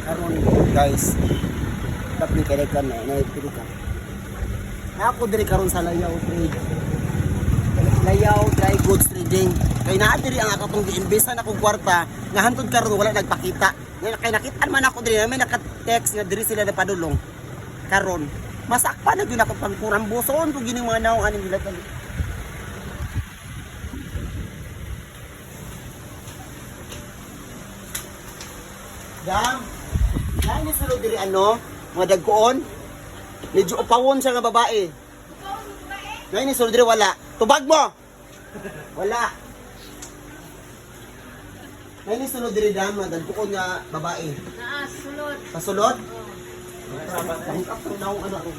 Karon guys, tapni kay ka na naipili ka. Na ako diri karon sa Layaw Trade. Layaw Dry Goods Trading. Kay naa diri ang akong giimbestan akong kwarta nga hantod karon wala nagpakita. Nga kay nakitaan man ako diri, may naka-text nga diri sila napadulong. Karon masakpan na gyud ako pangkurambuson ko gining mga naong aning gilat. Dam, dam ni sulod diri ano, mga dagkoon. Medyo upawon siya nga babae. Ngayon ni sulod diri wala. Tubag mo. Wala. Ngayon ni sulod diri dam, mga dagkoon nga babae. Naa, sulod. Sa sulod? Ang naong ano ako.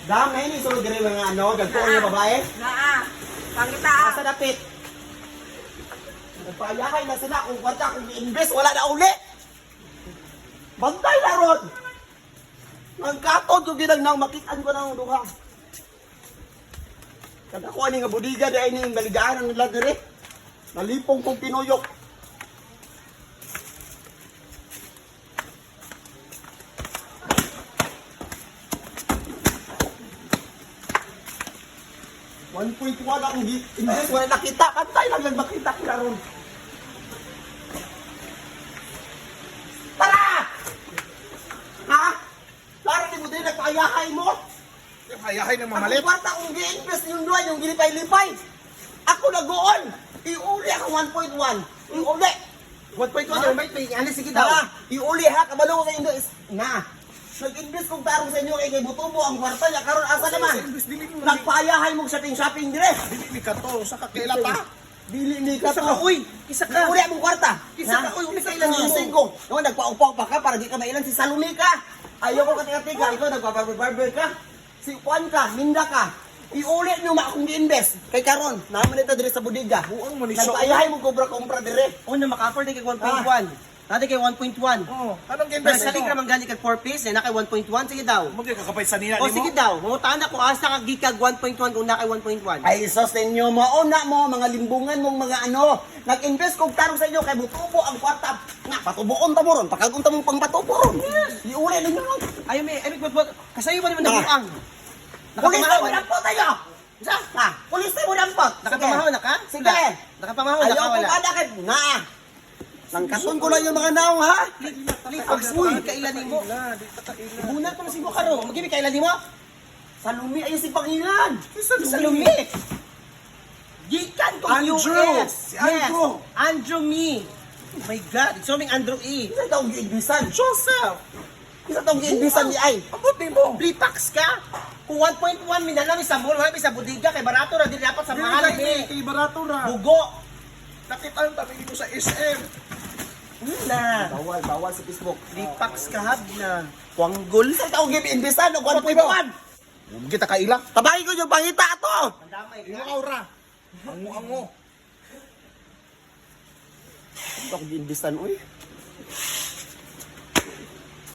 Dam, ngayon ni sulod diri mga ano, dagkoon nga babae. Naa. Pangita. Asa dapit? Nagpaayahay na sila kung kwarta kung i-invest, wala na uli. Bantay na ron. Ang katod kung ginagnaw, makitaan ko na ang duha. Kada ko ani nga budiga di ay ning baligaan ang nila dire. Nalipong kong pinuyok. $1.1 akong invest, wala nakita. Kantay lang lang makita ko na ron. Tara! Ha? Laro ni mo din, nagpaayahay mo. Hayahay ng Ang mamalit. kwarta kong gi-invest yung duwan, yung gilipay-lipay. Ako nagoon. Iuli ako 1.1. Iuli. 1.1 yung may alis sige daw. Ha? Iuli ha, kabalo ko sa inyo is na. Nag-invest kong tarong sa inyo kay kay butubo ang kwarta niya karon asa naman. Invest dili mo. Nagpaayahay mong shopping-shopping dire. Dili ni kato sa kakila pa. Dili ni ka Isa ka, to. uy! Isa ka! Uli among kwarta. Isa ka, uy, uli ka ilan mo. Gising ko. No, nagpaupaw pa ka para di ka mailan si Salome ka. Ayoko ka tika ikaw nagpa-barber ka. Si Juan ka, Minda ka. Iuli niyo ma akong gi-invest. Kay karon, naman ito dire sa bodega. Buang mo ni siya. Nagpaayahay mo kubra-kumpra dire. Oh, na maka-afford kay 1.1. Nati kay 1.1. Oh, anong gi-invest Invest sa nimo? ka man gani kag 4 piece, eh, na kay 1.1 sige daw. Mo gyud kakapay sa nila O nimo. sige daw, mangutaan ako asa ka gikag 1.1 kung na kay 1.1. Ay sos ninyo, mauna mo mga limbungan mong mga ano. Nag-invest kog tarong sa inyo kay butubo ang kwarta. Nga patubuon ta mo ron, pakagunta mong pangpatubo ron. Iuli ninyo lang. Ay may ay may kasayo ba naman Ah. nabuang? Pulis na mo Nakapamahaw. dampot tayo. Sa? Ha, pulis na mo dampot. Sige. Nakapamahaw na ka? Sige. Nakapamahaw na ka Ayaw ko wala. kada kay na. Langkaton ko lang yung mga naong ha. Uy, kailan nimo? Bunan ko na si mo karo. Magibi kailan nimo? Salumi ay si Pangilan. Salumi. Gikan ko Andrew. US. Si Andrew. Yes. Andrew me. Oh my God, it's only Andrew E. Isa taong giimbisan. Joseph. Isa taong giimbisan ni ay. Abot nimo. Plipax ka. Kung 1.1 minala mi sa mall, wala mi sa bodega kay barato ra dili dapat sa Dili mahal kay mi. kay barato ra. Bugo. Nakita ang tabi nimo sa SM. Na. Bawal, bawal sa Facebook. Plipax ka hab na. Kwanggol. Isa taong giimbisan og 1.1. Kita kaila. Tabangin ko yung pangita to. Andamay Imo ka. ka ora. Ango-ango. Ano ako giimbisan oy?